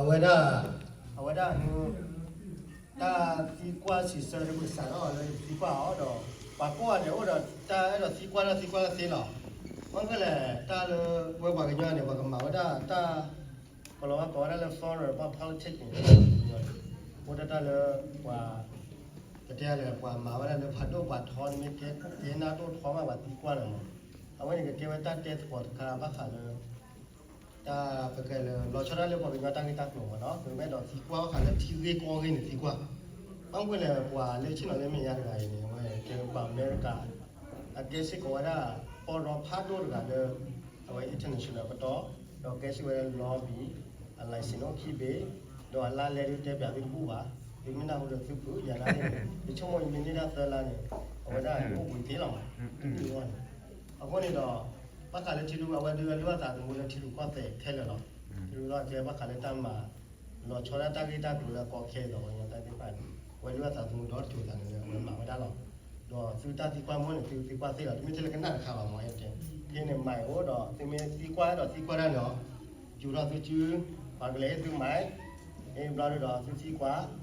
ဝဲဒၣ်, အဝဲဒၣ်, တၢ်သံကွၢ်စံးဆၢဒ်ပကစးထီၣ်လၢသံကွၢ်အီၤဒီး, ပှၤကိးဂၤဒဲးအိၣ်ဒီးတၢ်အဲၣ်ဒိးသံကွၢ်တၢ်သံကွၢ်တသ့လီၤ. ဘၣ်မနုၤလဲၣ်, တၢ်လၢဝဲပှၤကညီန့ၣ် ပှၤကမၤဝဲဒၣ်တၢ် ကလီၤဝဲကိးဝဲဒၣ်လၢ foreign ပှၤ politics န့ၣ်, အိၣ်ဒၣ်တၢ်လၢပှၤ ကတဲလဲၣ် ပှၤမၤဝဲဒၣ်လၢပှၤဒိၣ်ပှၤထီန့ၣ် မ့ၢ်ကဲကဲနၢ်ဒိၣ်ထီမး ပှၤသံကွၢ်န့ၣ်မး. အဝဲန့ၣ်ကကဲဝဲတၢ်တဲသကိးတခါဘၣ်ဃးလၢ တၢ်ပကဲလၢ လီၤဆီဒၣ်လၢပှၤကညီတၢ်ဂ့ၢ်တၢ်ကျိၤမးနီၤ, ပမ့ၢ်အဲၣ်ဒိးသံကွၢ်ဘၣ်ဃးလၢထံဂ့ၢ်ကီၢ်ဂ့ၢ်န့ၣ်သံကွၢ်. ဘၣ်မနုၤလဲၣ် ပှၤလၢဆ့ၣ်နီၤလၢမဲာ်ညါတဂၤအံၤန့ၣ် အဝဲကဲပှၤအမဲရကၤ အကဲစ့ၢ်ကီးဝဲဒၣ် ပီၢ်ရီဖးဒိၣ်တဂၤလၢ အဝဲ international ပတီၢ်, ဒီးကဲစ့ၢ်ဝဲလၢ lobby, အ license အိၣ်ခံဘ့ၣ်, ဒီးအလါလဲဒုးတဲပၠးသုတဘူၣ်ဘၣ်, သုမ့ၢ်နၢ်ဟူဒီးသုဖုးယၤလၢန့ၣ်, ယဆိကမိၣ်ယမ့ၢ်န့ၢ်ဒၣ်သၢလါန့ၣ် အဝဲဒၣ်အိၣ်ဘှံးသ့လီၤမး, န့ၣ်. အဃိန့ၣ်ဒီး ဘၣ်ဃးလၢထံရူၢ် အဝဲဒုးဝဲလုၢ်အသးသမူလၢထံရူၢ်ကီၢ်သဲးခဲလၢာ်လီၤ. ထံရူၢ်ကီၢ်သဲးဘၣ်ဃးလၢတၢ်မၤ လီၤဆီဒၣ်တၢ်ဂ့ၢ်တၢ်ကျိၤလၢကီခဲအံၤဒီး ပှၤကညီတၢ်သ့ၣ်တဖၣ်န့ၣ် ဝဲလုၢ်အသးသမူဒီတစိၤသးန့ၣ် အဝဲမၤဝဲဒၣ်လီၤ. ဒီးသုတၢ်သံကွၢ်မ့ၢ်န့ၣ် သုသံကွၢ်သ့လီၤ, တမ့ၢ်ထဲလၢကနၣ်တခါဘၣ်မး, ဖဲန့ၣ်မၤအိၣ်ဒီး သုမ့ၢ်သံကွၢ်ဒီးသံကွၢ်တၢ်န့ၣ်လီၤ, ယူၤထီၣ်သုစု, ပှၤကလဲၤဟ့ၣ်သုမၤ, ဘျီဒုးဒီးသုသံကွၢ်,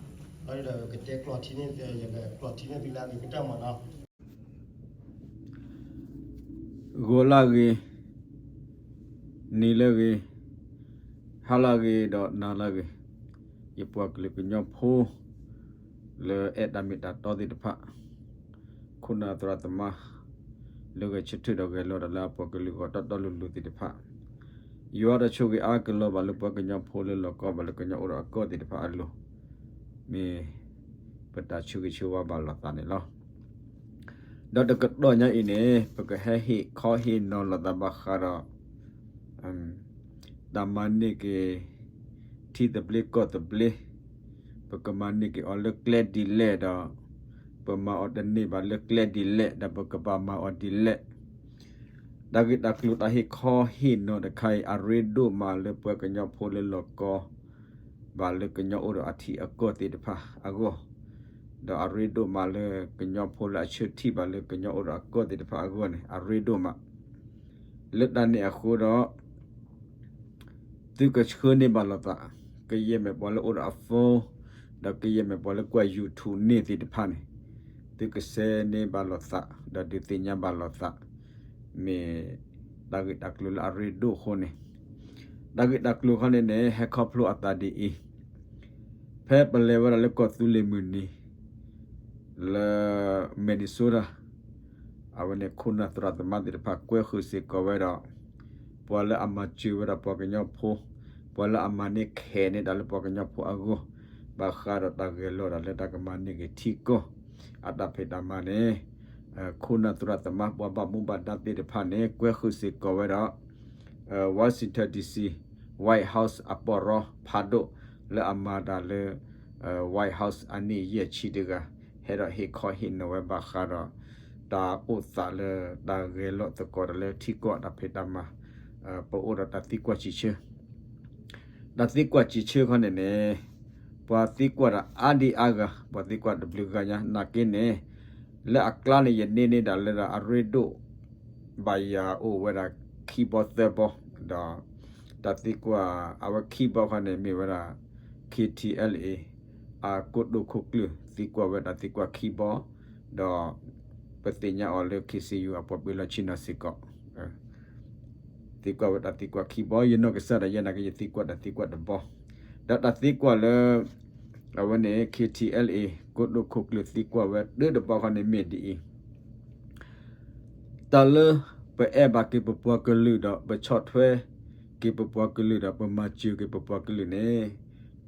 ဘျီဒုးဒီးကတဲကျိးထံန့ၣ် ယကကျိးထံန့ၢ်သုလၢအဂ့ၤကတၢၢ်မးနီၤ. ဂီၤလၢဂ့ၤ, နံၤလၢဂ့ၤ, ဟါလၢဂ့ၤဒီးနၤလၢဂ့ၤ, ယပှၤကလုာ်ကညီဖိ လၢအဲၣ်တၢ်မ့ၢ်တၢ်တီသ့ၣ်တဖၣ်, ခိၣ်နၢ်သရၣ်သမါ လၢဂဲၤဆၢထၢၣ်ဒီးဂဲၤလိာ်တၢ်လၢအပှၤကလုာ်ဂီၢ်တီတီလိၤလိၤသ့ၣ်တဖၣ်, ယွၤတၢ်ဆိၣ်ဂ့ၤအါကလီၤဘၣ်လၢပှၤကညီဖိလၢလီၤကီဘၣ်လၢကညီအိၣ်ဒီးအကီၢ်သ့ၣ်တဖၣ်အလိၤ, မ့ၢ်ပတၢ်ဆၢဂ့ၤဆၢဝါဘၣ်လိာ်သးန့ၣ်လီၤ. ဒီးတကတီၢ်ညါအံၤန့ၣ် ပကဟဲဟ့ၣ်ခီဟ့ၣ်နီၤလိာ်သးဘၣ်ဃးဒီး တၢ်မၤန့ၢ်က့ၤ ထံသဘျ့ကီၢ်သဘျ့, ပကမၤန့ၢ်က့ၤအီၤလၢကျဲဒ်လဲၣ်ဒီး ပမၤအီၤတန့ၢ်ဘၣ်လၢကျဲဒ်လဲၣ် ဒီးပကဘၣ်မၤအီၤဒ်လဲၣ်. တၢ်ဂ့ၢ်တၢ်ကျိၤတၢ်ဟ့ၣ်ခီဟ့ၣ်နီၤတခါအံၤ အရ့ဒိၣ်မးလၢပှၤကညီဖိလၢလီၤကီ ဘၣ်လၢကညီအိၣ်ဒီးအထံအကီၢ်သ့ၣ်တဖၣ်အဂီၢ်, ဒီးအရ့ဒိၣ်မးလၢကညီဖိလၢအဆၢထံၣ်ဘၣ်လၢကညီအိၣ်ဒီးအကီၢ်သ့ၣ်တဖၣ်အဂီၢ်န့ၣ် အရ့ဒိၣ်မး. လၢတၢ်န့ၣ်အဃိဒီး သုကဆှၢန့ၢ်ဘၣ်လိာ်သး, ကယဲၢ်မ့ၢ်ပှၤလၢအိၣ်ဒီးအ phone, ဒီးကယဲၢ်မ့ၢ်ပှၤလၢကွၢ် YouTube န့ၣ်သ့ၣ်တဖၣ်န့ၣ်, သုကဆှၢန့ၢ်ဘၣ်လိာ်သး ဒီးဒုးသ့ၣ်ညါဘၣ်လိာ်သး, မ့ၢ်တၢ်ဂ့ၢ်တၢ်ကျိၤလၢအရ့ဒိၣ်အဃိန့ၣ်, တၢ်ဂ့ၢ်တၢ်ကျိၤခီန့ၣ်န့ၣ် ဟဲခီဖျိအသးဒ်အံၤ, ဖဲပလဲၤဝဲဒၣ်လၢကီၢ်သူလ့ၤမုၢ်နံၤ လၢ Minnesota, အဝဲန့ၣ်ခိၣ်နၢ်သရၣ်သမါသ့ၣ်တဖၣ်ကွဲဃုာ်စ့ၢ်ကီးဝဲဒီး ပှၤလၢအမၤစၢၤဝဲဒၣ်ပှၤကညီဖိ, ပှၤလၢအမၤန့ၢ်ခဲးန့ၢ်တၢ်လၢပှၤကညီဖိအဂီၢ်, ဘၣ်ဃးဒီးတၢ်ဂဲၤလိာ်တၢ်လၢတၢ်ကမၤန့ၢ်က့ၤထံကီၢ် အတၢ်ဖံးတၢ်မၤန့ၣ်, ခိၣ်နၢ်သရၣ်သမါပှၤဘၣ်မူဘၣ်ဒါသ့ၣ်တဖၣ်န့ၣ် ကွဲဃုာ်စ့ၢ်ကီးဝဲဒီး Washington D C, White House အပီၢ်ရီဖးဒိၣ် လၢအမၤတၢ်လၢ White House အနံၣ်ယဲၢ်ဆံတဂၤ ဟဲဒီးဟ့ၣ်ခီဟ့ၣ်နီၤဝဲဘၣ်ဃးဒီး တၢ်အိၣ်သးလၢတၢ်ဂဲၤလိာ်သကိးတၢ်လၢထံကီၢ်တၢ်ဖံးတၢ်မၤ, ပအိၣ်ဒီးတၢ်သံကွၢ်စံးဆၢ တၢ်သံကွၢ်စံးဆၢခီန့ၣ်န့ၣ်, ပှၤသံကွၢ်တၢ်အါဒံအါဂၤ, ပှၤသံကွၢ်တဘျုးဂၤညါ, နာ်က့န့ၣ်, လၢအကျါန့ၣ် ယန့ၢ်န့ၢ်ဒၣ်လၢဒၣ်အရ့ဒိၣ် ဘၣ်ယၤအိၣ်ဝဲဒၣ်ခံဘီသၢဘီ, ဒီးတၢ်သံကွၢ်အဝဲခံဘီခီန့ၣ် မ့ၢ်ဝဲဒၣ် K T L A အကိတိာ်ခိၣ်ကျၢၢ် သံကွၢ်ဝဲတၢ်သံကွၢ်ခံဘီ, ဒီးပသ့ၣ်ညါအီၤလၢ K C U အပှၤပၢလီၢ်ဆ့ၣ်နီၤစ့ၢ်ကီး သံကွၢ်ဝဲတၢ်သံကွၢ်ခံဘီ, ယနီၢ်ကစၢ်ဒၣ်ယဲနာ်က့ ယသံကွၢ်တၢ်သံကွၢ်တဘီ, ဒီးတၢ်သံကွၢ်လၢ အဝဲန့ၣ် K T L A ကိတိာ်ခိၣ်ကျၢၢ်သံကွၢ်ဝဲတၢ်တဘီခီန့ၣ်မ့ၢ်ဒ်အံၤ, တၢ်လၢပအဲၣ်ဘၣ်က့ၤပပှၤကလုာ်ဒီး ပဆီၣ်ထွဲက့ၤပပှၤကလုာ်ဒီး ပမၤစၢၤက့ၤပပှၤကလုာ်န့ၣ်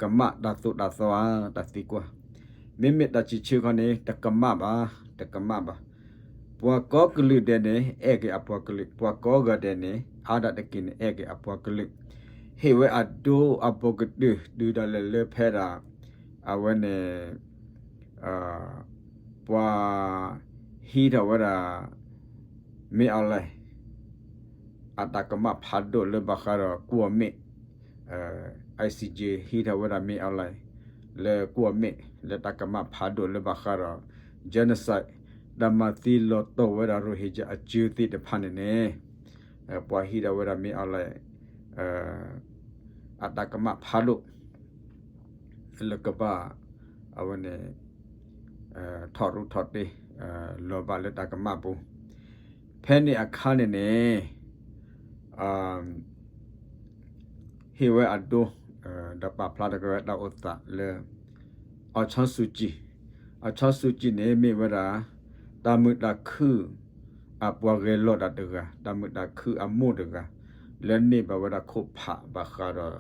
ကမၣ်တၢ်သိၣ်တၢ်သီဧါ, တၢ်သံကွၢ်, မ့မ့ၢ်တၢ်စံးဆၢခီန့ၣ် တကမၣ်ဘၣ်, တကမၣ်ဘၣ်. ပှၤကိးကလုာ်ဒဲးန့ၣ် အဲၣ်က့ၤအပှၤကလုာ်, ပှၤကိးဂၤဒဲးန့ၣ် အါဒၣ်တက့ၢ်န့ၣ် အဲၣ်က့ၤအပှၤကလုာ်, ဟ့ၣ်ဝဲအဒိအဘိၣ်ကတၢၢ် တုၤဒၣ်လဲာ်လၢဖဲဒၣ် အဝဲန့ၣ် ပှၤဟံးထီၣ်ဝဲဒၣ် မ့ၢ်အီၤလဲၣ် အတၢ်ကမၣ်ဖးဒိၣ်လၢဘၣ်ဃးဒီးကွီၢ်မ့ၣ်, ICJ ဟံးထီၣ်ဝဲဒၣ် မ့ၢ်အီၤလဲၣ် လၢကွီၢ်မ့ၣ် လၢတၢ်ကမၣ်ဖးဒိၣ်လၢဘၣ်ဃးဒီး genocide တၢ်မၤသံလီၤတီၢ်ဝဲဒၣ် Rohingya အစုသ့ၣ်တဖၣ်န့ၣ်န့ၣ်, ပှၤဟံးထီၣ်ဝဲဒၣ် မ့ၢ်အီၤလဲၣ် အတၢ်ကမၣ်ဖးဒိၣ် လၢကဘၣ် အဝဲန့ၣ် ထီၣ်ရူထီၣ်တ့ၢ် လီၤဘၣ်လၢတၢ်ကမၣ်ပူၤ, ဖဲန့ၣ်အခါန့ၣ်န့ၣ် ဟ့ၣ်ဝဲအဒိ ဒီးပာ်ဖျါထီၣ်က့ၤဝဲတၢ်အိၣ်သးလၢ အောင်ဆန်းစုကြည်, အောင်ဆန်းစုကြည်န့ၣ် မ့ၢ်ဝဲဒၣ် တၢ်မုာ်တၢ်ခုၣ် အပှၤဂဲၤလိာ်တၢ်တဂၤ, တၢ်မုာ်တၢ်ခုၣ်အမိၢ်တဂၤ လၢန့ၢ်ဘၣ်ဝဲဒၣ်ခိၣ်ဖးဘၣ်ဃးဒီး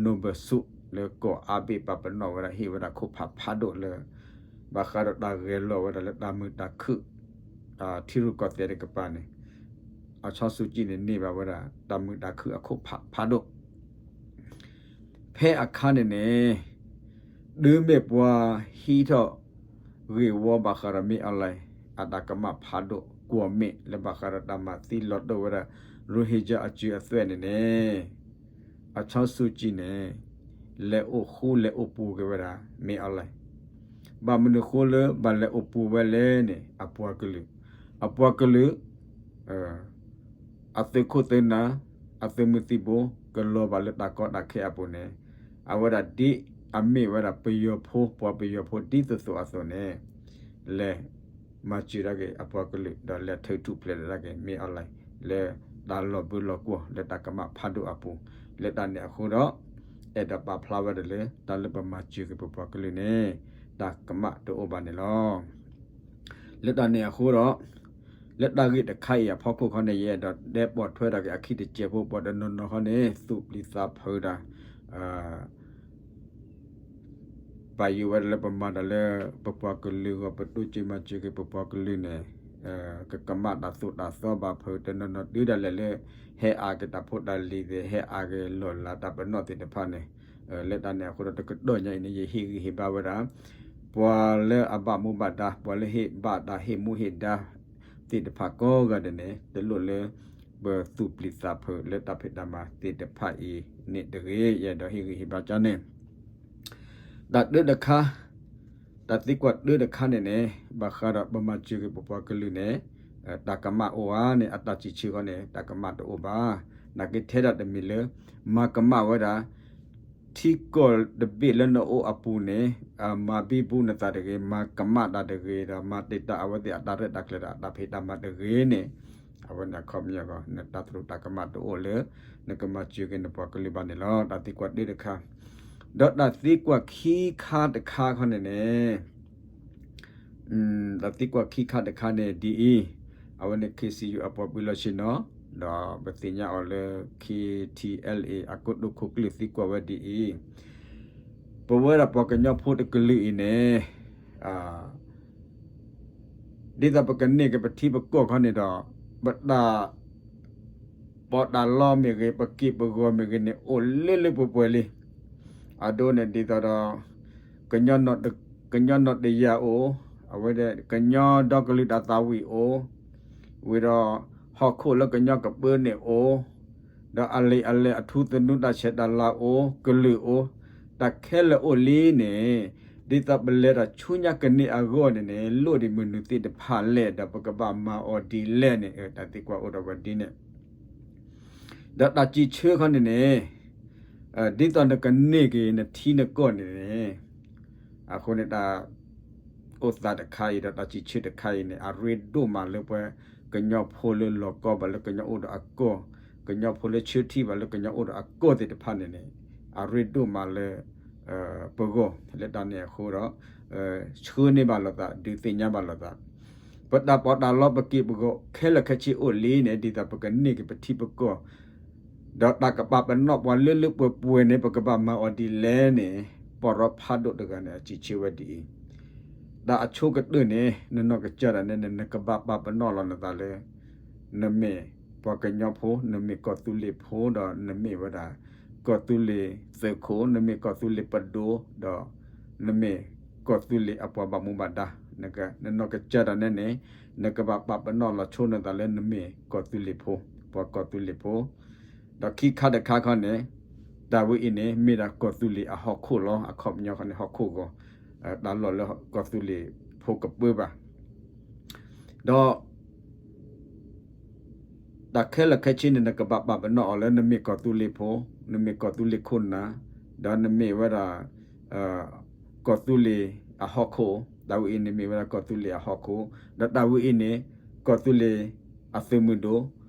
Nobel ဆုလၢကီၢ်အါဘ့ၣ်ပာ်ပနီၣ်ဝဲဒၣ် ဟ့ၣ်ဝဲဒၣ်ခိၣ်ဖးဖးဒိၣ်လၢ ဘၣ်ဃးဒီးတၢ်ဂဲၤလိာ်ဝဲဒၣ်လၢတၢ်မုာ်တၢ်ခုၣ် ထံရူၢ်ကီၢ်သဲးတကပၤန့ၣ်, အောင်ဆန်းစုကြည်န့ၣ် န့ၢ်ဘၣ်ဝဲဒၣ် တၢ်မုာ်တၢ်ခုၣ်အခိၣ်ဖးဖးဒိၣ် ဖဲအခါန့ၣ်န့ၣ် တုၤမ့ၢ်ပှၤဟံးထီၣ်ဂ့ၢ်ဝီဘၣ်ဃးဒီး မင်းအောင်လှိုင် အတၢ်ကမၣ်ဖးဒိၣ်ကွီၢ်မ့ၣ်လၢဘၣ်ဃးဒီးတၢ်မၤသံလီၤတိၢ်ဝဲဒၣ် Rohingya အစုအသွဲၣ်န့ၣ်န့ၣ် အောင်ဆန်းစုကြည်န့ၣ် လဲၤအိၣ်ဃူလဲၤအိၣ်ပူၤက့ၤဝဲဒၣ် မင်းအောင်လှိုင် ဘၣ်မနုၤဃိလၢဘၣ်လဲၤအိၣ်ပူၤဝဲလဲၣ်န့ၣ် အပှၤကလုာ်, အပှၤကလုာ် အသုးခိၣ်သုးနၢ်, အသုးမုၢ်သံၣ်ဘိ ကလီၤဘၣ်လၢတၢ်ကီတၢ်ခဲအပူၤန့ၣ် အဝဲဒၣ်ဒ်အမ့ၢ်ဝဲဒၣ်ပယီၤဖိ ပှၤပယီၤဖိဒ်သိးသိးအသိးန့ၣ် လဲၤမၤစၢၤဒၣ်က့ၤအပှၤကလုာ် ဒီးလဲၤထုးထူၣ်ဖျဲးဒၣ်က့ၤ မင်းအောင်လှိုင် လၢတၢ်လီၤဘၢလီၤကွီၢ်လၢတၢ်ကမၣ်ဖးဒိၣ်အပူၤ လၢတၢ်န့ၣ်အဃိဒီး အဲၣ်ဒိးပာ်ဖျါဝဲဒၣ်လၢ တၢ်လၢပမၤစၢၤက့ၤပပှၤကလုာ်န့ၣ် တၢ်ကမၣ်တအိၣ်ဘၣ်န့ၣ်လီၤ. လၢတၢ်န့ၣ်အဃိဒီး လၢတၢ်ဂ့ၢ်တခါအံၤအဖီခိၣ်ခီန့ၣ် ယအဲၣ်ဒိးတဲပိာ်ထွဲဒၣ်က့ၤအခံတစဲးဖိ ပှၤတနီၤနီၤခီန့ၣ် သူၣ်ပျံၤသးဖုးတၢ် ပာ်ယိၤဝဲဒၣ်လၢပမၤတၢ်လၢ ပပှၤကလုာ်အဂီၢ် ပဒိၣ်စ့မၤစၢၤက့ၤပပှၤကလုာ်န့ၣ် ကကမၣ်တၢ်သိၣ်တၢ်သီဘၣ်ဖုး တနီၤနီၤတုၤဒၣ်လဲာ်လၢ ဟဲအါက့ၤတၢ်ဖိတၢ်လံၤသ့ၣ် ဟဲအါက့ၤလီၢ်လၤတၢ်ပနီၣ်သ့ၣ်တဖၣ်န့ၣ် လၢတၢ်န့ၣ်အဃိဒီးတကတီၢ်ညါအံၤန့ၣ် ယဟ့ၣ်ဂံၢ်ဟ့ၣ်ဘါဝဲဒၣ် ပှၤလၢအဘၣ်မူဘၣ်ဒါ ပှၤလၢဟ့ၣ်ဘၣ်တၢ်ဟ့ၣ်မူဟ့ၣ်ဒါသ့ၣ်တဖၣ်ကိးဂၤဒဲးန့ၣ် တလိၣ်လၢ ပသူၣ်ပျံၤသးဖုးလၢတၢ်ဖံးတၢ်မၤသ့ၣ်တဖၣ်အံၤန့ၣ်တဂ့ၤ ယအဲၣ်ဒိးဟ့ၣ်ဂံၢ်ဟ့ၣ်ဘါကန့ၣ် တၢ်တၢတခါ, တၢ်သံကွၢ်တၢတခါန့ၣ်န့ၣ် ဘၣ်ဃးဒီးပမၤစၢၤက့ၤပပှၤကလုာ်န့ၣ် တၢ်ကမၣ်အိၣ်ဧါန့ၣ် အတၢ်စံးဆၢဃီန့ၣ် တၢ်ကမၣ်တအိၣ်ဘၣ်. နာ်က့ထဲဒၣ်တမံၤလၢ မၤကမၣ်ဝဲဒၣ် ထံကီၢ်တဘ့ၣ်လၢနအိၣ်အပူၤန့ၣ် မၤဘံဘူနသးတဂ့ၤ, မၤကမၣ်တၢ်တဂ့ၤဒီး မၤတ့ၢ်တၢ်အဝဲသ့ၣ်အတၢ်ရဲၣ်တၢ်ကျဲၤဒီးအတၢ်ဖံးတၢ်မၤတဂ့ၤန့ၣ် အဝဲန့ၣ်အခီပညီ နတၢ်သရူးတၢ်ကမၣ်တအိၣ်လၢ နကမၤစၢၤက့ၤနပှၤကလုာ်ဘၣ်န့ၣ်လီၤ. တၢ်သံကွၢ်တၢတခါ, ဒီးတၢ်သံကွၢ်ခံခါတခါခီန့ၣ်န့ၣ် တၢ်သံကွၢ်ခံခါတခါန့ၣ်ဒ်အံၤ, အဝဲန့ၣ် KCU အပှၤပၢၤလီၢ်ဆ့ၣ်နီၤ, ဒီးပသ့ၣ်ညါအီၤလၢ K T L A အကိတိာ်ခိၣ်ကျၢၢ်သံကွၢ်ဝဲဒ်အံၤ, ပဝဲဒၣ်ပှၤကညီဖိတကလုာ်အံၤန့ၣ် ဒ်သိးပကန့ၢ်က့ၤပထံပကီၢ်ခီန့ၣ်ဒီး ပတၢ် ပီးတၢ်လီမ့ၢ်ဂ့ၤ ပက့ၢ်ပဂီၤမ့ၢ်ဂ့ၤန့ၣ် အိၣ်လၢလၢပှဲၤပှဲၤလံ. အဒိန့ၣ်ဒ်သိးဒီး ကညီနီၢ်တယၢ်အိၣ်, အဝဲဒၣ်ကညီဒီကလုာ်တၢ်သးဝံၣ်အိၣ်, ဝံၤဒီးဟီၣ်ခိၣ်လၢကညီကပၢန့ၣ်အိၣ်, ဒီးအလံာ်အလဲၢ်အထူသနူတၢ်ဆဲးတၢ်လၤအိၣ်, ကလုာ်အိၣ်, တၢ်ခဲလၢာ်အိၣ်လံန့ၣ် ဒ်သိးပလဲၤတၢ်ဆူညါကန့ၢ်အဂီၢ်န့ၣ်န့ၣ် လိၣ်ဒံးမနုၤသ့ၣ်တဖၣ်လဲၣ် ဒီးပကဘၣ်မၤအီၤဒ်လဲၣ်န့ၣ် တၢ်သံကွၢ်အိၣ်ဒီးဝဲဒ်န့ၣ် ဒီးတၢ်စံးဆၢခီန့ၣ်န့ၣ် ဒ်သိးနကန့ၢ်က့ၤနထံနကီၢ်န့ၣ်န့ၣ် အဃိန့ၣ်တၢ် အိၣ်သးတခါအံၤဒီးတၢ်စံးဆၢတခါအံၤန့ၣ် အရ့ဒိၣ်မးလၢပှၤကညီဖိလၢလီၤကီဘၣ်လၢကညီအိၣ်ဒီးအကီၢ်, ကညီဖိလၢဆၢထံၣ်ဘၣ်လၢကညီအိၣ်ဒီးအကီၢ်သ့ၣ်တဖၣ်န့ၣ်န့ၣ် အရ့ဒိၣ်မးလၢ ပဂီၢ် လၢတၢ်န့ၣ်အဃိဒီး ဆှၢန့ၢ်ဘၣ်လိာ်သး ဒုးသ့ၣ်ညါဘၣ်လိာ်သး ပတၢ်ပီးတၢ်လီပက့ၢ်ပဂီၤခဲလၢာ်ခဲဆ့အိၣ်လံန့ၣ် ဒ်သိးပကန့ၢ်က့ၤပထံပကီၢ် ဒီးတၢ်ကပာ်ပနီၣ်ပှၤလၢလၢပှဲၤပှဲၤန့ၣ် ပကဘၣ်မၤအီၤဒ်လဲၣ်န့ၣ် ပီၢ်ရီဖးဒိၣ်တဂၤန့ၣ် အစံးဆၢဝဲဒ်အံၤ, တၢ်အဆိကတၢၢ်န့ၣ် နနီၢ်ကစၢ်ဒၣ်နဲန့ၣ် နကဘၣ်ပာ်ပနီၣ်လီၤနသးလၢ နမ့ၢ်ပှၤကညီဖိ နမ့ၢ်ကီၢ်သူလ့ၤဖိ ဒီးနမ့ၢ်ဝဲဒၣ် ကီၢ်သူလ့ၤသုးခိၣ် နမ့ၢ်ကီၢ်သူလ့ၤပဒိၣ် ဒီးနမ့ၢ်ကီၢ်သူလ့ၤအပှၤဘၣ်မူဘၣ်ဒါ နနီၢ်ကစၢ်ဒၣ်နဲန့ၣ် နကဘၣ်ပာ်ပနီၣ်လီၤဆိနသးလၢနမ့ၢ်ကီၢ်သူလ့ၤဖိ ပှၤကီၢ်သူလ့ၤဖိ ဒီးခံခါတခါခီန့ၣ် တၢ်ဝဲအံၤန့ၣ် မ့ၢ်ဒၣ်ကီၢ်သူလ့ၤအဟီၣ်ခိၣ်လီၤ. အခီပညီခီန့ၣ် ဟီၣ်ခိၣ်ဂီၤ တၢ်လီၢ်လၢကီၢ်သူလ့ၤဖိကပၢဘၣ် ဒီး တၢ်ခဲလၢာ်ခဲဆ့န့ၣ် နကဘၣ်ပာ်ပနီၣ်အီၤလၢနမ့ၢ်ကီၢ်သူလ့ၤဖိ, နမ့ၢ်ကီၢ်သူလ့ၤခိၣ်နၢ်, ဒီးနမ့ၢ်ဝဲဒၣ် ကီၢ်သူလ့ၤအဟီၣ်ခိၣ်, တၢ်ဝဲအံၤန့ၣ်မ့ၢ်ဝဲဒၣ်ကီၢ်သူလ့ၤအဟီၣ်ခိၣ်, ဒီးတၢ်ဝဲအံၤန့ၣ် ကီၢ်သူလ့ၤအသုးမုၢ်ဒိၣ်,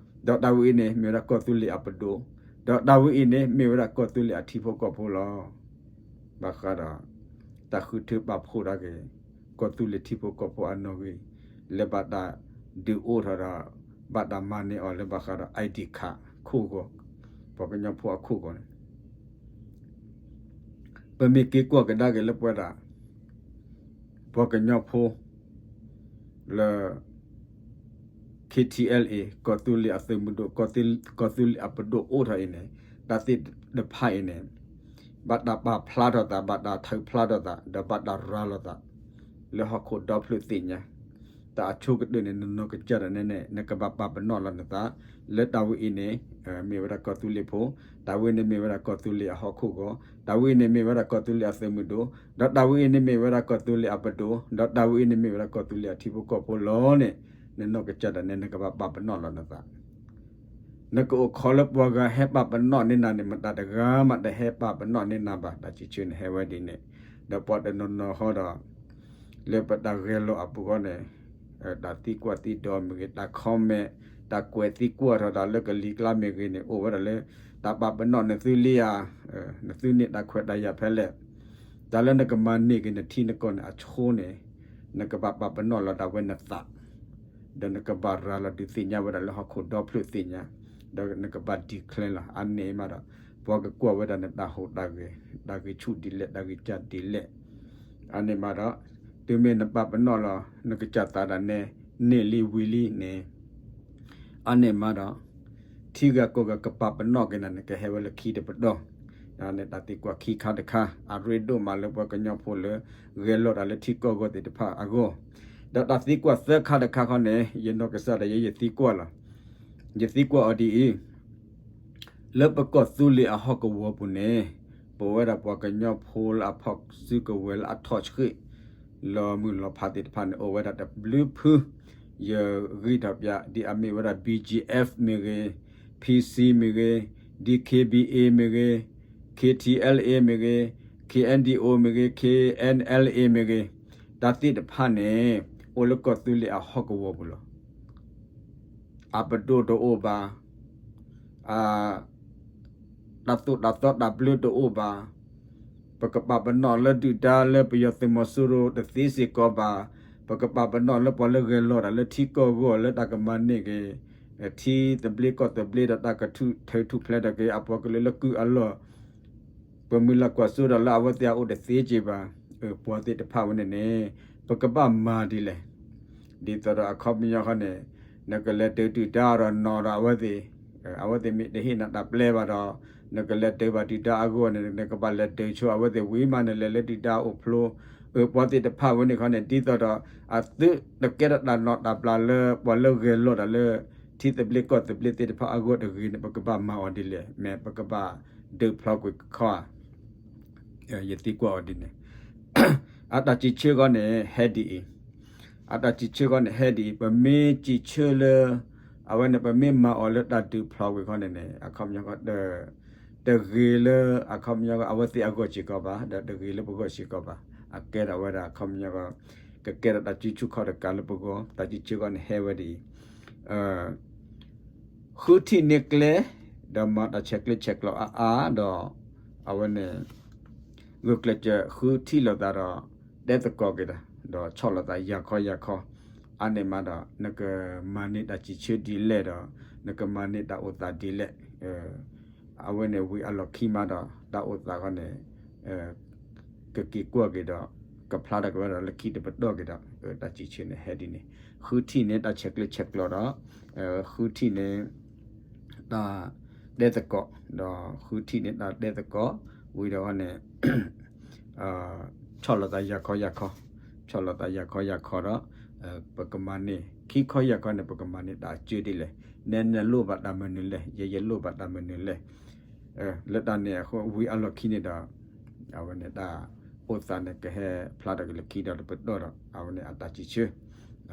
ဒီးတၢ်ဝဲအံၤန့ၣ်မ့ၢ်ဝဲဒၣ်ကီၢ်သူလ့ၤအပဒိၣ်, ဒီးတၢ်ဝဲအံၤန့ၣ်မ့ၢ်ဝဲဒၣ်ကီၢ်သူလ့ၤအထံဖိကီၢ်ဖိလီၤ. ဘၣ်ဃးဒီး တၢ်ဃုထၢပာ်ဖှိၣ်ဒၣ်က့ၤ ကီၢ်သူလ့ၤထံဖိကီၢ်ဖိအနီၣ်ဂံၢ် လၢဘၣ်တၢ်ဒုးအိၣ်ထီၣ်ဒီး ဘၣ်တၢ်မၤန့ၢ်အီၤလၢဘၣ်ဃးဒီး I D ခးခိၣ်ဂီၤ, ပှၤကညီဖိအခိၣ်ဂီၤန့ၣ် ပမ့ၢ်က့ၤကွၢ်ကဒါက့ၤလၢပဝဲဒၣ် ပှၤကညီဖိ လၢ K T L A ကီၢ်သူလ့ၤအသုးမုၢ်ဒိၣ်, ကီၢ်သူလ့ၤအသုးမုၢ်ဒိၣ်အပဒိၣ်အိၣ်ထီၣ်အံၤန့ၣ် တၢ်သ့ၣ်တဖၣ်အံၤန့ၣ် ဘၣ်တၢ်ပာ်ဖျါထီၣ်သး, ဘၣ်တၢ်ထုးဖျါထီၣ်သး, ဒီးဘၣ်တၢ်ရၤလီၤသး လၢဟီၣ်ခိၣ်ဒီဖျၢၣ်သ့ၣ်ညါ, တၢ်အဆိကတၢၢ်န့ၣ် နနီၢ်ကစၢ်ဒၣ်နဲန့ၣ် နကဘၣ်ပာ်ပနီၣ်လီၤနသး လၢတၢ်ဝဲအံၤန့ၣ် မ့ၢ်ဝဲဒၣ်ကီၢ်သူလ့ၤဖိ, တၢ်ဝဲန့ၣ်မ့ၢ်ဝဲဒၣ်ကီၢ်သူလ့ၤအဟီၣ်ခိၣ်ဂီၤ, တၢ်ဝဲအံၤန့ၣ်မ့ၢ်ဝဲဒၣ်ကီၢ်သူလ့ၤအသုးမုၢ်ဒိၣ်, ဒီးတၢ်ဝဲအံၤန့ၣ်မ့ၢ်ဝဲဒၣ်ကီၢ်သူလ့ၤအပဒိၣ်, ဒီးတၢ်ဝဲအံၤန့ၣ်မ့ၢ်ဝဲဒၣ်ကီၢ်သူလ့ၤအထံဖိကီၢ်ဖိလီၤန့ၣ် နနီၢ်ကစၢ်ဒၣ်နဲ နကဘၣ်ပာ်ပနီၣ်လီၤနသး နကအိၣ်ခိးလၢပှၤဂၤဟဲပာ်ပနီၣ်န့ၢ်နၤန့ၣ် မတၤတဂၤမးတဟဲပာ်ပနီၣ်န့ၢ်နၤဘၣ်, တၢ်စံးဆၢန့ၣ်ဟဲဝဲဒ်န့ၣ်, ဒီးပှၤတနီၤနီၤဃီဒီး လၢပတၢ်ဂဲၤလိာ်အပူၤဃီန့ၣ် တၢ်သံကွၢ်သံဒိးမ့ၢ်ဂ့ၤ, တၢ် comment, တၢ်ကွဲးသံကွၢ်ထီၣ်တၢ်လၢကလံၤကျါမ့ၢ်ဂ့ၤန့ၣ် အိၣ်ဝဲဒၣ်လၢ တၢ်ပာ်ပနီၣ်နသုလံဧါ, နသုန့ၢ်တၢ်ခွဲးတၢ်ယာ်ဖဲလဲၣ်, တၢ်လၢနကမၤန့ၢ်က့ၤနထံနကီၢ်န့ၣ်အဆိန့ၣ် နကဘၣ်ပာ်ပနီၣ်လီၤဒၣ်ဝဲနသး ဒီးနကဘၣ်ရၤလီၤဒုးသ့ၣ်ညါဝဲဒၣ်လၢဟီၣ်ခိၣ်ဒီဖျၢၣ်သ့ၣ်ညါ, ဒီးနကဘၣ် declare လီၤ. အါန့ၢ်မးဒီး ပှၤကကွၢ်ဝဲဒၣ်နတၢ်ဟူးတၢ်ဂဲၤ, တၢ်ဂံၢ်ဆူၣ်ဒ်လဲၣ်, တၢ်ဂံၢ်စၢ်ဒ်လဲၣ်. အါန့ၢ်မးဒီး တုၤမ့ၢ်နပာ်ပနီၣ်လီၤ နကစၢ်သးဒၣ်နဲ န့ၢ်လံဝံၤလံန့ၣ် အါန့ၢ်မးဒီး ထံဂၤကီၢ်ဂၤကပာ်ပနီၣ်က့ၤနၤန့ၣ် ကဟဲဝဲလၢခံတပတီၢ်, န့ၣ်တၢ်သံကွၢ်ခံခါတခါ အရ့ဒိၣ်မးလၢပှၤကညီဖိလၢ ဂဲၤလိာ်တၢ်လၢထံကီၢ်အဂီၢ်သ့ၣ်တဖၣ်အဂီၢ်, ဒီးတၢ်သံကွၢ်သၢခါတခါခီန့ၣ် ယနီၢ်ကစၢ်ဒၣ်ယဲ ယသံကွၢ်လီၤ. ယသံကွၢ်အီၤဒ်အံၤ, လၢပကီၢ်သူလ့ၤအဟီၣ်ကဝီၤပူၤန့ၣ် ပဝဲဒၣ်ပှၤကညီဖိလၢအဖီၣ်စုကဝဲၤလၢအထီၣ်ဆှံ လီၤမုၢ်လီၤဖးသ့ၣ်တဖၣ်န့ၣ် အိၣ်ဝဲဒၣ်တဘျုးဖု, ယဂံၢ်ထီၣ်ပၠး ဒ်အမ့ၢ်ဝဲဒၣ် B G F မ့ၢ်ဂ့ၤ, P C မ့ၢ်ဂ့ၤ, D K B A မ့ၢ်ဂ့ၤ, K T L A မ့ၢ်ဂ့ၤ, K N D O မ့ၢ်ဂ့ၤ, K N L A မ့ၢ်ဂ့ၤ, တၢ်သ့ၣ်တဖၣ်န့ၣ် အိၣ်လၢကီၢ်သူလ့ၤအဟီၣ်ကဝီၤပူၤလီၤ. အပဒိၣ်တအိၣ်ဘၣ်, တၢ်သိၣ်တၢ်သီတၢ်ဘျၢတအိၣ်ဘၣ်, ပကပာ်ပနီၣ်လၢဒုၣ်ဒါလၢပယီၤသုးမီၤစိရိၤတသ့စ့ၢ်ကီးဘၣ်, ပကပာ်ပနီၣ်လၢပှၤလၢဂဲၤလိာ်တၢ်လၢထံကီၢ်အဂီၢ်လၢတၢ်ကမၤန့ၢ်က့ၤ ထံသဘျ့ကီၢ်သဘျ့ဒီးတၢ်ကထုးထၢထူၣ်ဖျဲးထီၣ်က့ၤအပှၤကလုာ်လၢကုၢ်အလီၢ် ပမုၢ်လၢ်ကွၢ်စိဒီးလၢအဝဲသ့ၣ်အအိၣ်တသ့က့ၤဘၣ်, ပှၤသ့ၣ်တဖၣ်ဝဲန့ၣ်န့ၣ် ပကဘၣ်မၤဒ်လဲၣ်. ဒ်သိးဒီးအခီပညီဃီန့ၣ် နကလဲၤတုၤဒုၣ်ဒါဒီးနီၢ်ဒီးအဝဲသ့ၣ်, အဝဲသ့ၣ်မ့ၢ်တဟ့ၣ်နၤတၢ်ပျဲဘၣ်ဒီး နကလဲၤတုၤဘၣ်ဒုၣ်ဒါအဂီၢ်န့ၣ် နကဘၣ်လဲၤတုၤဆိအဝဲသ့ၣ်ဝံၤမး နလဲၤလၢဒုၣ်ဒါအိၣ်ဖျိ, ပှၤသ့ၣ်တဖၣ်ဝဲန့ၣ်ခီန့ၣ် ဒ်သိးဒီးအသုတကဲထီၣ်တၢ်နီၣ်တၢ်ပျၢ်လၢပှၤလၢဂဲၤလိာ်တၢ်လၢ ထံသဘျ့ကီၢ်သဘျ့သ့ၣ်တဖၣ်အဂီၢ်တဂ့ၤန့ၣ် ပကဘၣ်မၤအီၤဒ်လဲၣ်, မ့ၢ်ပကဘၣ်ဒုးဖျီကွံာ်ခီဧါ ယသံကွၢ်အီၤဒ်န့ၣ်, အတၢ်စံးဆၢဃီန့ၣ် ဟဲဒ်အံၤ, အတၢ်စံးဆၢဃီန့ၣ် ဟဲဒ်အံၤ, ပမ့ၢ်စံးဆၢလၢ အဝဲန့ၣ် ပမ့ၢ်မၤအီၤလၢတၢ်ဒုးဖျီကွံာ်ခီန့ၣ်န့ၣ် အခီပညီဃီ တဂ့ၤလၢအခီပညီဃီ အဝဲသ့ၣ်အဂီၢ်စ့ၢ်ကီးဘၣ်, ဒီးတဂ့ၤလၢပဂီၢ်စ့ၢ်ကီးဘၣ်, အကဲထီၣ်ဝဲဒၣ်အခီပညီဃီ ကကဲထီၣ်တၢ်စုဆူၣ်ခီၣ်တကးလၢပဂီၢ်, တၢ်စံးဆၢဃီန့ၣ် ဟဲဝဲဒ်အံၤ ဃုထံၣ်န့ၢ်ကျဲ ဒီးမၤတၢ်ဆဲးကျၢဆဲးကျိးအါအါဒီး အဝဲန့ၣ် ဂုာ်ကျဲးစၢးဃုထံၣ်လိာ်သးဒီး တဲသကိးက့ၤဒီး ဒီးဆီၣ်လိာ်သးယၤခီယၤခီ, အါန့ၢ်မးဒီး နကမၤန့ၢ်တၢ်စံးဆၢဒ်လဲၣ်ဒီး နကမၤန့ၢ်တၢ်အိၣ်သးဒ်လဲၣ်, အဝဲန့ၣ်ဝံၤအလီၢ်ခံမးဒီး တၢ်အိၣ်သးဃီန့ၣ် ကက့ၤကွၢ်က့ၤဒီး ကဖျါထီၣ်က့ၤဝဲဒၣ်လၢခံတပတီၢ်က့ၤဒီး တၢ်စံးဆၢန့ၣ်ဟဲဒ်န့ၣ်, ဃုထံၣ်န့ၢ်တၢ်ဆဲးကျၢဆဲးကျိးဒီး ဃုထံၣ်န့ၢ် တၢ်တဲသကိး, ဒီးဃုထံၣ်န့ၢ်တၢ်တဲသကိး ဝံၤဒီးန့ၣ် ဆီၣ်လီၤသးယၤခီယၤခီ, ဆီၣ်လီၤသးယၤခီယၤခီဒီး ပကမၤန့ၢ် ခံခီယၤခီန့ၣ် ပကမၤန့ၢ်တၢ်အစၢဒ်လဲၣ်, နဲနလိၣ်ဘၣ်တၢ်မနုၤလဲၣ်, ယဲယလိၣ်ဘၣ်တၢ်မနုၤလဲၣ်, လၢတၢ်န့ၣ်အဃိ ဝံၤအလီၢ်ခံန့ၣ်ဒီး အဝဲန့ၣ်တၢ်အိၣ်သးန့ၣ် ကဟဲဖျါထီၣ်က့ၤလၢခံဒီးတပတီၢ်ဒီး အဝဲန့ၣ်အတၢ်စံးဆၢ,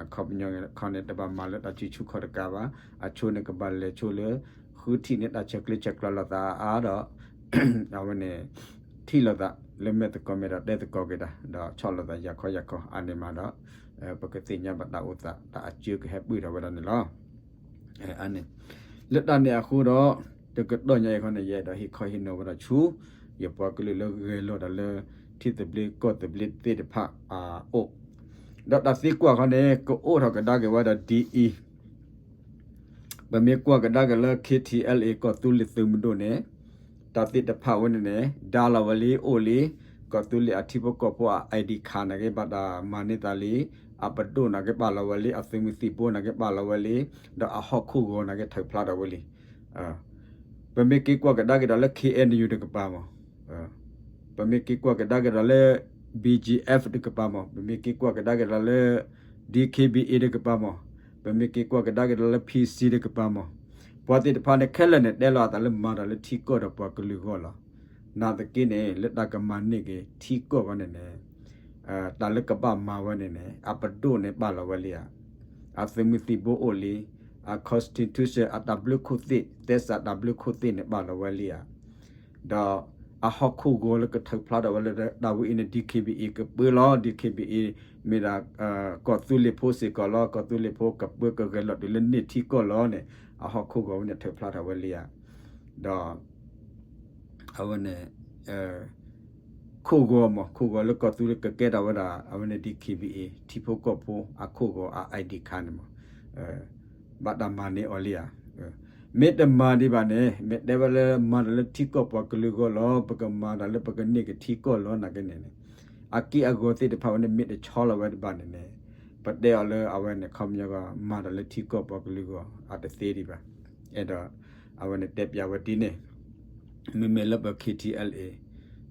အခီပညီခီန့ၣ် တဘၣ်မၤလၢတၢ်စုဆူၣ်ခီၣ်တကးဘၣ်, အဆိန့ၣ်ကဘၣ်လဲၤဆိလၢ ဃုထံၣ်န့ၢ်တၢ်ဆဲးကျၢဆဲးကျိးလိာ်သးအါအါဒီး အဝဲန့ၣ် ထံၣ်လိာ်သး လၢမဲာ်သကိးမဲာ်ဒီးတဲသကိးက့ၤတၢ် ဒီးဆီၣ်လီၤသးယၤခီယၤခီအန့ၣ်မးဒီး ပကသ့ၣ်ညါဘၣ်တၢ်အိၣ်သးတၢ်အစၢကဟဲပၢၢ်ထီၣ်ဝဲဒၣ်န့ၣ်လီၤ. လၢတၢ်န့ၣ်အဃိဒီး တကတီၢ်ညါအံၤခီန့ၣ် ယအဲၣ်ဒိးဟ့ၣ်ခီဟ့ၣ်နီၤဝဲဒၣ်ဆူ ယပှၤကလုာ်လၢဂဲၤလိာ်တၢ်လၢ ထံသဘျ့ကီၢ်သဘျ့သ့ၣ်တဖၣ်အအိၣ် ဒီးတၢ်သံကွၢ်ခီန့ၣ် ကအိၣ်ထီၣ်ကဒါက့ၤဝဲဒၣ်ဒ်အံၤ ပမ့ၢ်ကွၢ်ကဒါက့ၤလၢ KTLA ကီၢ်သူလ့ၤသုးမုၢ်ဒိၣ်န့ၣ် တၢ်သ့ၣ်တဖၣ်ဝဲန့ၣ်န့ၣ် ဒါလီၤဝဲလံ အိၣ်လံ, ကီၢ်သူလ့ၤအထံဖိကီၢ်ဖိအ ID card နာ်က့ ဘၣ်တၢ်မၤန့ၢ်သးလံ, အပဒိၣ်နာ်က့ပာ်လီၤဝဲလံ, အသုးမုၢ်သံၣ်ဘိနာ်က့ပာ်လီၤဝဲလံ, ဒီးအဟီၣ်ခိၣ်ဂီၤနာ်က့ထုးဖျါထီၣ်ဝဲလံ. ပမ့ၢ်က့ၤကွၢ်ကဒါက့ၤဒီးလၢ KNU တကပၤမး ပမ့ၢ်က့ၤကွၢ်ကဒါက့ၤဒီးလၢ BGF တကပၤမး, ပမ့ၢ်က့ၤကွၢ်ကဒါက့ၤဒီးလၢ DKBA တကပၤမး, ပမ့ၢ်က့ၤကွၢ်ကဒါက့ၤဒီးလၢ PC တကပၤမး, ပှၤသ့ၣ်တဖၣ်န့ၣ်ခဲလၢာ်န့ၣ် တဲလီၤအသးလၢမၤတၢ်လၢထံကီၢ်ဒီးပှၤကလုာ်ဂီၢ်လီၤ. နာ်သက့န့ၣ် လၢတၢ်ကမၤန့ၢ်က့ၤထံကီၢ်ဝဲန့ၣ်န့ၣ် တၢ်လၢကဘၣ်မၤဝဲန့ၣ်န့ၣ် အပဒိၣ်န့ၣ်ပာ်လီၤဝဲလံဧါ, အသုးမုၢ်သံၣ်ဘိအိၣ်လံ, အ constitution အတၢ်ဘျုးခိၣ်သ့ၣ် သဲစးတၢ်ဘျုးခိၣ်သ့ၣ်န့ၣ်ပာ်လီၤဝဲလံဧါ. ဒီးအဟီၣ်ခိၣ်ဂီၤလၢကထုးဖျါထီၣ်ဝဲလၢတၢ်ဝဲအံၤန့ၣ် DKBA ကပၢလီၤ, DKBA မ့ၢ်ဒၣ် ကီၢ်သူလ့ၤဖိစ့ၢ်ကီးလီၤ, ကီၢ်သူလ့ၤဖိကပၢကဂဲၤလိာ်တုၤလၢန့ၢ်ထံကီၢ်လီၤန့ၣ် အဟီၣ်ခိၣ်ဂီၤဝဲန့ၣ်ထုးဖျါထီၣ်ဝဲလံဧါ. ဒီး အဝဲန့ၣ် ခိၣ်ဂီၤမး ခိၣ်ဂီၤလၢကီၢ်သူလ့ၤကကဲထီၣ်ဝဲဒၣ် အဝဲန့ၣ် DKBA ထံဖိကီၢ်ဖိအခိၣ်ဂီၤအ ID card န့ၣ်မး ဘၣ်တၢ်မၤန့ၢ်အီၤလံဧါ. မ့ၢ်တမၤဒံးဘၣ်န့ၣ် မ့ၢ်တဲဝဲလၢမၤတၢ်လၢထံကီၢ်ပှၤကလုာ်ဂီၢ်လီၤ, ပကမၤတၢ်လၢပကန့ၢ်က့ၤထံကီၢ်လီၤနာ်က့န့ၣ်န့ၣ် အက့ၢ်အဂီၤသ့ၣ်တဖၣ်ဝဲန့ၣ် မ့ၢ်တဆီလီၤဝဲတဘၣ်န့ၣ်န့ၣ် ပတဲအီၤလၢအဝဲန့ၣ် ခီပညီကီး မၤတၢ်လၢထံကီၢ်ပှၤကလုာ်ဂီၢ် အတသ့ဒံးဘၣ်. အဲၣ်ဒိး အဝဲန့ၣ်တဲပျးဝဲဒ်န့ၣ် မ့မ့ၢ်လၢပ KTLA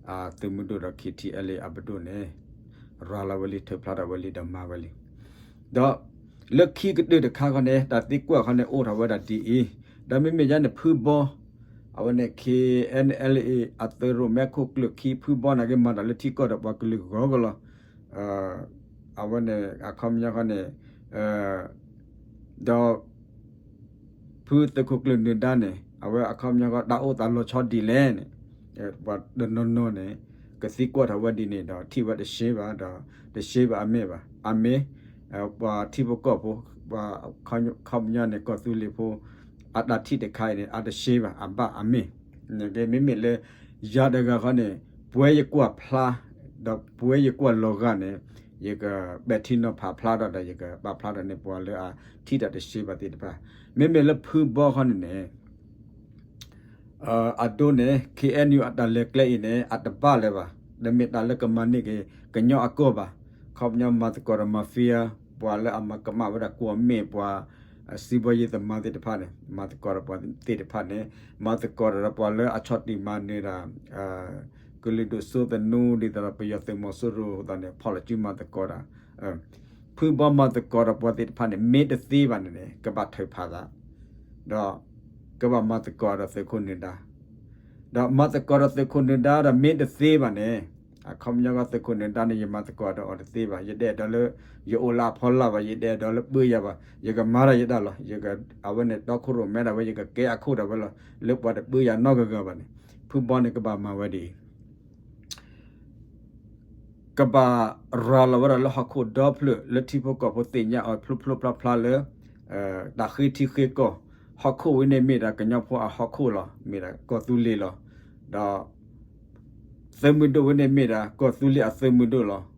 အသုးမုၢ်ဒိၣ်ဒီး KTLA အပဒိၣ်န့ၣ် ရၤလီၤဝဲလံ ထုးဖျါထီၣ်ဝဲလံဒီးမၤဝဲလံ. ဒီးလၢခံကတၢၢ်တခါခီန့ၣ် တၢ်သံကွၢ်ခီန့ၣ် အိၣ်ထီၣ်ဝဲဒၣ်ဒ်အံၤ, ဒီးမ့မ့ၢ်ယါန့ၣ် ဖုဘီ အဝဲန့ၣ် KNLA အသုးရိၣ်မဲခိၣ်ကျၢၢ်ခံ ဖုဘီနာ်က့ မၤတၢ်လၢထံကီၢ်ဒီးပှၤကလုာ်ဂီၢ်ကီးလီၤ. အဝဲန့ၣ် အခီပညီခီန့ၣ် ဒီး ဖုသုးခိၣ်ကျၢၢ်နၢၤဒါန့ၣ် အဝဲအခီပညီဃီ တၢ်အိၣ်သးလီၤဆီဒ်လဲၣ်န့ၣ် ပှၤတနီၤနီၤန့ၣ် ကသံကွၢ်ထီၣ်ဝဲဒ်န့ၣ်ဒီး ထံၣ်ဝဲတရှဲဘၣ်ဒီး တရှဲဘၣ်အမ့ၢ်ဘၣ် အမ့ၢ် ပှၤထံဖိကီၢ်ဖိ ပှၤခီပညီန့ၣ် ကီၢ်သူလ့ၤဖိ အတၢ်ထံၣ်တခါအံၤန့ၣ် အတရှဲဘၣ် အဘၣ်အမ့ၢ် မ့မ့ၢ်လၢ ယၤတဂၤဃီန့ၣ် ပှဲၤယကွၢ်ဖျါ ဒီးပှဲၤယကွၢ်လီၤဂာ်န့ၣ် ယကပဲာ်ထံနီၤဖးဖျါထီၣ်ဒီး ယကပာ်ဖျါထီၣ်န့ၢ်ပှၤလၢအထံၣ်တၢ်တရှဲဘၣ်သ့ၣ်တဖၣ် မ့မ့ၢ်လၢဖုဘီဃီန့ၣ်န့ၣ် အဒိန့ၣ် KNU အတၢ်လဲၤကျဲအံၤန့ၣ် အတဘၣ်လၢၤဘၣ် တမ့ၢ်တၢ်လၢကမၤန့ၢ်က့ၤ ကညီအကီၢ်ဘၣ်. ခီပညီမၤသကိးဒီး mafia ပှၤလၢအမၤကမၣ်ဝဲဒၣ်ကွီၢ်မ့ၣ် ပှၤ စံးဘီယ့သမားသ့ၣ်တဖၣ်န့ၣ် မၤသကိးဒီးပှၤသ့ၣ်တဖၣ်န့ၣ် မၤသကိးဒီးပှၤလၢအဆီၣ်တံၢ်မၤနၢၤတၢ် ကလုာ်ဒိၣ်စိသနူ ဒ်သိးဒီးပယီၤသုးမီၤစိရိၤအသိးန့ၣ် ဖီၣ်လီၤစုမၤသကိးတၢ် ဖုဘီမၤသကိးဒီးပှၤသ့ၣ်တဖၣ်န့ၣ် မ့ၢ်တသ့ဘၣ်န့ၣ်န့ၣ် ကဘၣ်ထုးဖးသး ဒီး ကဘၣ်မၤသကိးဒီးသုးခိၣ်နၢၤဒါ ဒီးမၤသကိးဒီးသုးခိၣ်နၢၤဒါဒီးမ့ၢ်တသ့ဘၣ်န့ၣ် အခီပညီကီးသုးခိၣ်နၢၤဒါန့ၣ် ယမၤသကိးဒီးအီၤတသ့ဘၣ် ယတအဲၣ်ဒိးလၢ ယအိၣ်လၢအဖီလာ်ဘၣ် ယတအဲၣ်ဒိးလၢပၢယၤဘၣ် ယကမၤတၢ်ယတၢ်လီၤ ယက အဝဲန့ၣ်တီခိၣ်ရိၣ်မဲဒၣ်ဝဲ ယကကဲအခိၣ်ဒၣ်ဝဲလီၤ လၢပှၤတပၢယၤနီတဂၤဂၤဘၣ်န့ၣ် ဖုဘီန့ၣ်ကဘၣ်မၤဝဲဒ်အံၤ ကဘၣ်ရၤလီၤဝဲဒၣ်လၢဟီၣ်ခိၣ်ဒီဖျၢၣ်လၢထံဖိကီၢ်ဖိသ့ၣ်ညါအီၤဖျိဖျိဖျါဖျါလၢ တၢ်ဃ့ထံဃ့ကီၢ် ဟီၣ်ခိၣ်ဝဲန့ၣ်မ့ၢ်ဒၣ်ကညီဖိအဟီၣ်ခိၣ်လီၤ မ့ၢ်ဒၣ်ကီၢ်သူလ့ၤလီၤ ဒီး သုးမုၢ်ဒိၣ်ဝဲန့ၣ်မ့ၢ်ဒၣ်ကီၢ်သူလ့ၤအသုးမုၢ်ဒိၣ်လီၤ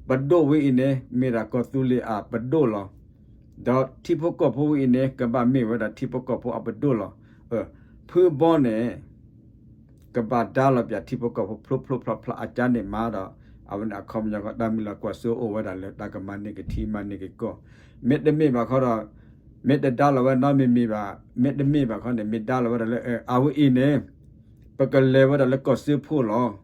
ပဒိၣ်ဝဲအံၤန့ၣ် မ့ၢ်ဒၣ်ကီၢ်သူလ့ၤအပဒိၣ်လီၤ ဒီးထံဖိကီၢ်ဖိဝဲအံၤန့ၣ် ကဘၣ်မ့ၢ်ဝဲဒၣ်ထံဖိကီၢ်ဖိအပဒိၣ်လီၤ ဖုဘီန့ၣ် ကဘၣ်ဒါလီၤပၠးထံဖိကီၢ်ဖိဖျိဖျိဖျါဖျါအကါန့ၣ်မးဒီး အဝဲန့ၣ်အခီပညီကီးတၢ်မုၢ်လၢ်ကွၢ်စိအိၣ်ဝဲဒၣ်လၢတၢ်ကမၤန့ၢ်က့ၤထံမၤန့ၢ်က့ၤကီၢ် မ့တမ့ၢ်ဘၣ်ခီဒီး မ့ၢ်တဒါလီၤဝဲနီတမံၤမံၤဘၣ် မ့တမ့ၢ်ဘၣ်ခီန့ၣ် မ့ဒါလီၤဝဲဒၣ်လၢအဝဲအံၤန့ၣ် ပကလဲၤဝဲဒၣ်လၢကီၢ်စၢဖှိၣ်လီၤ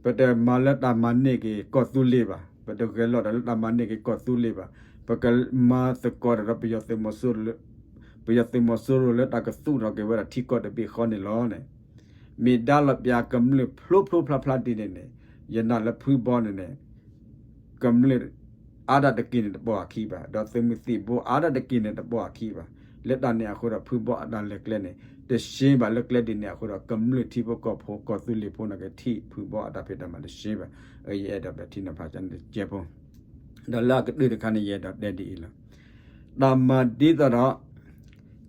ပတမၤလၢတၢ်မၤန့ၢ်က့ၤကီၢ်သူလ့ၤဘၣ် ပတဂဲၤလိာ်တၢ်လၢတၢ်မၤန့ၢ်က့ၤကီၢ်သူလ့ၤဘၣ် ပကမၤသကိးတၢ်ဒီး ပယီၤသုးမီၤစိရိၤလၢတၢ်ကသူၣ်ထီၣ်က့ၤဝဲဒၣ်ထံကီၢ်တဘ့ၣ်ဃီန့ၣ်လီၤန့ၣ် မ့ဒါလီၤပၠးကမျၢၢ်ဖျိဖျိဖျါဖျါဒ်န့ၣ်န့ၣ် ယနာ်လၢဖုဘီန့ၣ်န့ၣ် ကမျၢၢ်အါဒၣ်တက့ၢ်န့ၣ်တပိာ်အခံဘၣ် ဒီးသုးမုၢ်သံၣ်ဘိအါဒၣ်တက့ၢ်န့ၣ်တပိာ်အခံဘၣ် လၢတၢ်န့ၣ်အဃိဒီး ဖုဘီအတၢ်လဲၤကျဲန့ၣ် တရှဲဘၣ်လၢကျဲဒ်န့ၣ်အဃိဒီး ကမျၢၢ်ထံဖိကီၢ်ဖိ ကီၢ်သူလ့ၤဖိန့ၣ်ကထံၣ်ဖုဘီအတၢ်ဖံးတၢ်မၤတရှဲဘၣ်. ယအဲၣ်ဒိးပဲာ်ထံနီၤဖးကန့ၣ်တကဲဖိ ဒီးလၢအကတၢၢ်တခါန့ၣ် ယအဲၣ်ဒိးတဲဒ်အံၤလီၤ. တၢ်မၤဒ်သိးဒီး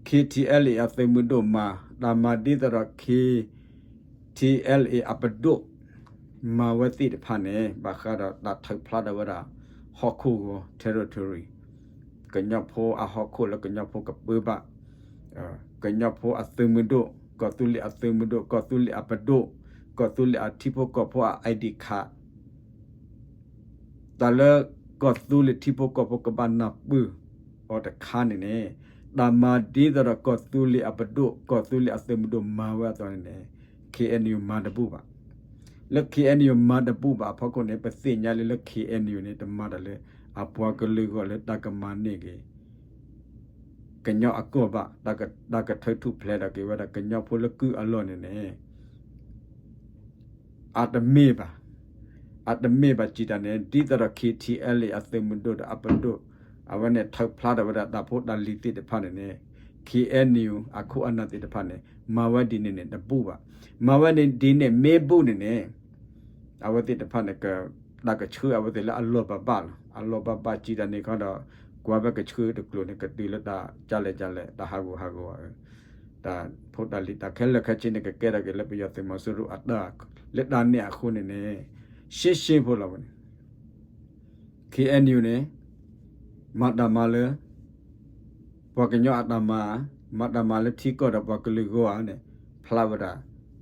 K T L A အသုးမုၢ်ဒိၣ်မၤ, တၢ်မၤဒ်သိးဒီး K T L A အပဒိၣ် မၤဝဲသ့ၣ်တဖၣ်န့ၣ် ဘၣ်ဃးဒီးတၢ်ထုးဖျါထီၣ်ဝဲဒၣ် ဟီၣ်ခိၣ်ဂီၤ territory ကညီဖိအဟီၣ်ခိၣ်လၢကညီဖိကပၢဘၣ်, ကညီဖိအသုးမုၢ်ဒိၣ်, ကီၢ်သူလ့ၤအသုးမုၢ်ဒိၣ်, ကီၢ်သူလ့ၤအပဒိၣ်, ကီၢ်သူလ့ၤအထံဖိကီၢ်ဖိအ I D card တၢ်လၢကီၢ်သူလ့ၤထံဖိကီၢ်ဖိကဘၣ်နၢ်ပၢၢ်အီၤတခါန့ၣ်န့ၣ်, တၢ်မၤဒ်သိးဒီးကီၢ်သူလ့ၤအပဒိၣ်, ကီၢ်သူလ့ၤအသုးမုၢ်ဒိၣ်မၤဝဲအသိးန့ၣ်န့ၣ်, K N U မၤတဘူၣ်ဘၣ်. လၢ K N U မၤတဘူၣ်ဘၣ်အဖီခိၣ်န့ၣ် ပသ့ၣ်ညါလံလၢ K N U န့ၣ် တမၤတၢ်လၢအပှၤကလုာ်ဂီၢ်လၢတၢ်ကမၤန့ၢ်က့ၤ ကညီအကီၢ်ဘၣ်, တၢ်ကထုးထူၣ်ဖျဲးထီၣ်က့ၤဝဲဒၣ်ကညီဖိလၢကုၢ်အလီၢ်န့ၣ်န့ၣ် အတမ့ၢ်ဘၣ်. အတမ့ၢ်ဘၣ်စံးတၢ်န့ၣ် ဒ်သိးဒီး K T L A အသုးမုၢ်ဒိၣ်ဒီးအပဒိၣ် အဝဲန့ၣ်ထုးဖျါထီၣ်ဝဲဒၣ်တၢ်ဖိတၢ်လံၤသ့ၣ်တဖၣ်န့ၣ်န့ၣ် K N U အခိၣ်အနၢ်သ့ၣ်တဖၣ်န့ၣ် မၤဝဲဒ်န့ၣ်န့ၣ် တဘူၣ်ဘၣ်. မၤဝဲန့ၣ်ဒ်န့ၣ်မ့ၢ်ဘူၣ်န့ၣ်န့ၣ် အဝဲသ့ၣ်တဖၣ်န့ၣ် တၢ်ကဆှၢအဝဲသ့ၣ်လၢအလီၢ်ဘၣ်ဘၣ်လီၤ. အလီၢ်ဘၣ်ဘၣ်စံးတၢ်န့ၣ်ခီဒီး ကွၢ်ဝဲကဆှၢတကျိၤန့ၣ် ကတုၤလၢတၢ်ကလဲၣ်ကလဲၣ် တၢ်ဟးဂူာ်ဟးဂီၤ တၢ်ဖိတၢ်လံၤတၢ်ခဲလၢာ်ခဲဆ့န့ၣ် ကကဲထီၣ်က့ၤလၢပယီၤသုးမီၤစိရိၤအတၢ် လၢတၢ်န့ၣ်အဃိန့ၣ်န့ၣ် ရှဲရှဲဖိလီၤဝဲန့ၣ် K N U န့ၣ် မၤတၢ်မၤလၢ ပှၤကညီအတၢ်မၤ, မၤတၢ်မၤလၢထံကီၢ်ဒီးပှၤကလုာ်ဂီၢ်ဧါန့ၣ် ဖျါဝဲဒၣ်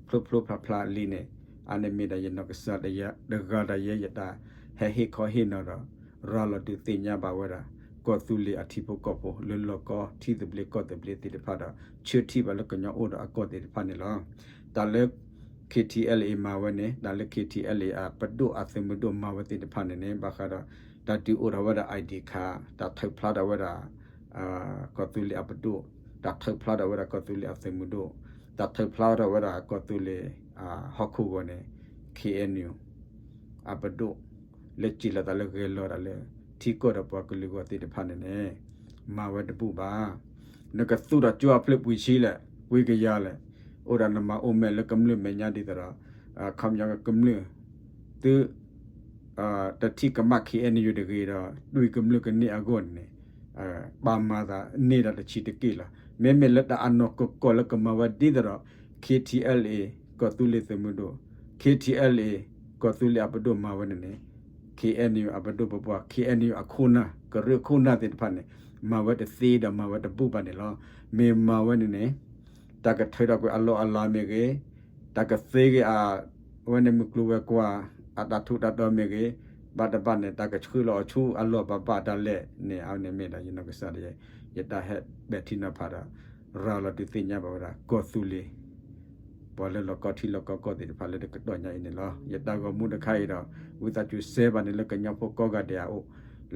ဖျိဖျိဖျါဖျါလံန့ၣ် အန့ၣ်မ့ၢ်ဒၣ်ယနီၢ်ကစၢ်တဂၤဒီးယဲယတၢ်ဟဲဟ့ၣ်ခီဟ့ၣ်နီၤဒီး ရၤလီၤဒုးသ့ၣ်ညါဘၣ်ဝဲဒၣ် ကီၢ်သူလ့ၤအထံဖိကီၢ်ဖိ လၢလီၢ်ကီထံသဘျ့ကီၢ်သဘျ့သ့ၣ်တဖၣ်ဒီး ဆၢထံၣ်ဘၣ်လၢကညီအိၣ်ဒီးအကီၢ်သ့ၣ်တဖၣ်န့ၣ်လီၤ. တၢ်လၢ K T L A မၤဝဲန့ၣ် တၢ်လၢ K T L A အပဒိၣ်အသုးမုၢ်ဒိၣ်မၤဝဲသ့ၣ်တဖၣ်န့ၣ်န့ၣ် ဘၣ်ဃးဒီး တၢ်ဒုးအိၣ်ထီၣ်ဝဲဒၣ် I D card တၢ်ထုးဖျါထီၣ်ဝဲဒၣ် ကီၢ်သူလ့ၤအပဒိၣ်, တၢ်ထုးဖျါထီၣ်ဝဲဒၣ်ကီၢ်သူလ့ၤအသုးမုၢ်ဒိၣ်, တၢ်ထုးဖျါထီၣ်ဝဲဒၣ်ကီၢ်သူလ့ၤ ဟီၣ်ခိၣ်ဂီၤန့ၣ် K N U အပဒိၣ် လၢစံးလီၤသးလၢဂဲၤလီၤတၢ်လၢ ထံကီၢ်ဒီးပှၤကလုာ်ဂီၢ်သ့ၣ်တဖၣ်န့ၣ်န့ၣ် မၤဝဲတဘူၣ်ဘၣ်. နကသူၣ်ထီၣ်ကၠိအဖျၢၣ်ပှ့ၤဆံလဲၣ်, ပှ့ၤကယၤလဲၣ်, အိၣ်ဒီးနမၤအိၣ်မဲာ်လၢကမျၢၢ်မဲာ်ညါဒ်သိးဒီး ခီပညီကမျၢၢ် သု တထံၣ်ကမၣ် K N U တဂ့ၤဒီး တွံၢ်ကမျၢၢ်ကန့ၢ်အဂီၢ်န့ၣ် ပာ်မၤသးန့ၢ်ဒၣ်တဆံးတက့ၢ်လီၤ. မ့မ့ၢ်လၢတၢ်အနီၢ်ကီၢ်ကီၢ်လၢကမၤဝဲဒ်သိးဒီး K T L A ကီၢ်သူလ့ၤသုးမုၢ်ဒိၣ်, K T L A ကီၢ်သူလ့ၤအပဒိၣ်မၤဝဲန့ၣ်န့ၣ် K N U အပဒိၣ်ပပှၢ် K N U အခိၣ်နၢ် ကရၢခိၣ်နၢ်သ့ၣ်တဖၣ်န့ၣ် မၤဝဲတသ့ဒီးမၤဝဲတဘူၣ်ဘၣ်န့ၣ်လီၤ. မ့ၢ်မၤဝဲန့ၣ်န့ၣ် တၢ်ကထုးထီၣ်ကွံာ်အလီၢ်အလၤမ့ၢ်ဂ့ၤ, တၢ်ကသ့ဂ့ၤအ အဝဲန့ၣ်မုၢ်ကျိၤဝဲၤကွာ် အတၢ်ထူးတၢ်တီၤမ့ၢ်ဂ့ၤ, ဘၣ်တဘၣ်န့ၣ် တၢ်ကဆှၢလီၤအီၤဆူအလီၢ်ဘၣ်ဘၣ်ဒၣ်လဲာ်န့ၣ် အဝဲန့ၣ်မ့ၢ်ဒၣ်ယနီၢ်ကစၢ်ဒၣ်ယဲ ယတၢ်ဟဲပဲာ်ထံနီၤဖးဒီး ရၤလီၤဒုးသ့ၣ်ညါဘၣ်ဝဲဒၣ် ကီၢ်သူလ့ၤ ပှၤလၢလီၢ်ကီထံလီၢ်ကီကီၢ်သ့ၣ်တဖၣ်လၢတကတီၢ်ညါအံၤန့ၣ်လီၤ. ယတၢ်ဂီၤမူတခါအံၤဒီး ဝံသးစူၤစဲဘၣ်န့ၣ်လၢကညီဖိကိးဂၤဒဲးအအိၣ်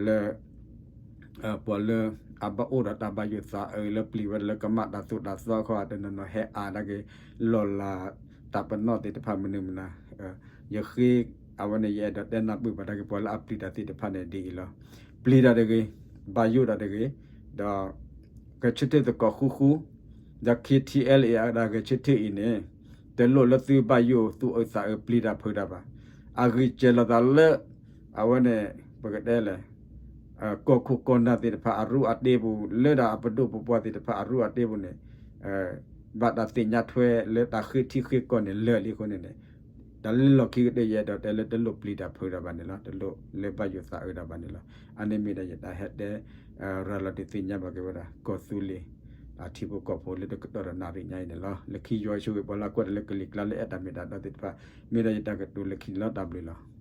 လၢ ပှၤလၢအဘၣ်အိၣ်ဒီးတၢ်ဘၣ်ယိၣ်သးအုးလၢပျံၤဝဲဒၣ်လၢကမၣ်တၢ်သိၣ်တၢ်သီခီ တနီၤနီၤဟဲအါဒၣ်က့ၤ လီၢ်လၤတၢ်ပနီၣ်သ့ၣ်တဖၣ်မနုၤမနၤ ယဃ့ အဝဲန့ၣ် ယအဲၣ်ဒိးတဲနၢ်ပၢၢ်ဘၣ်ဒၣ်က့ၤ ပှၤလၢအပျံၤတၢ်သ့ၣ်တဖၣ်န့ၣ်ဒ်အံၤလီၤ. ပျံၤတၢ်တဂ့ၤ, ဘၣ်ယိၣ်တၢ်တဂ့ၤ, ဒီး ဂဲၤဆၢထၢၣ်သကိးဃူဃူ, ဒီး K T L A အတၢ်ဂဲၤဆၢထၢၣ်အံၤန့ၣ် တလိၣ်လၢသုဘၣ်ယိၣ်သူၣ်အုးသးအုးပျံၤတၢ်ဖုးတၢ်ဘၣ်. အဂံၢ်စဲၤလီၤသးလၢ အဝဲန့ၣ် ပကတဲလဲၣ် ကီၢ်ခိၣ်ကီၢ်နၢ်သ့ၣ်တဖၣ်အရူအတ့ပူၤ လၢဒၣ်အပဒိၣ်ပပှၢ်သ့ၣ်တဖၣ်အရူအတ့ပူၤန့ၣ် ဘၣ်တၢ်သ့ၣ်ညါထွဲလၢတၢ်ဃ့ထံဃ့ကီၢ်န့ၣ်လၢာ်လံအဃိန့ၣ်န့ၣ် တၢ်လၢလီၢ်ခံကတၢၢ်ယအဲၣ်ဒိးတဲလၢတလိၣ်ပျံၤတၢ်ဖုးတၢ်ဘၣ်န့ၣ်လီၤ. တလိၣ်လၢဘၣ်ယိၣ်သးအုးတၢ်ဘၣ်န့ၣ်လီၤ. အန့ၣ်မ့ၢ်ဒၣ်ယတၢ်ဟဲတဲ ရၤလီၤဒုးသ့ၣ်ညါဘၣ်က့ၤဝဲဒၣ် ကီၢ်သူလ့ၤ အထံဖိကီၢ်ဖိလၢတကတီၢ်ဒီးနၣ်ရံၣ်ညါအံၤန့ၣ်လီၤ. လၢခံယွၤဆိၣ်ဂ့ၤပှၤလၢအကွၢ်တၢ်လၢကလံၤကျါလၢအဲၣ်တၢ်မ့ၢ်တၢ်တီသ့ၣ်တဖၣ် မ့ၢ်ဒၣ်ယတၢ်ကတိၤလၢခံန့ၣ်လီၤ. တၢ်ဘျုးလီၤ.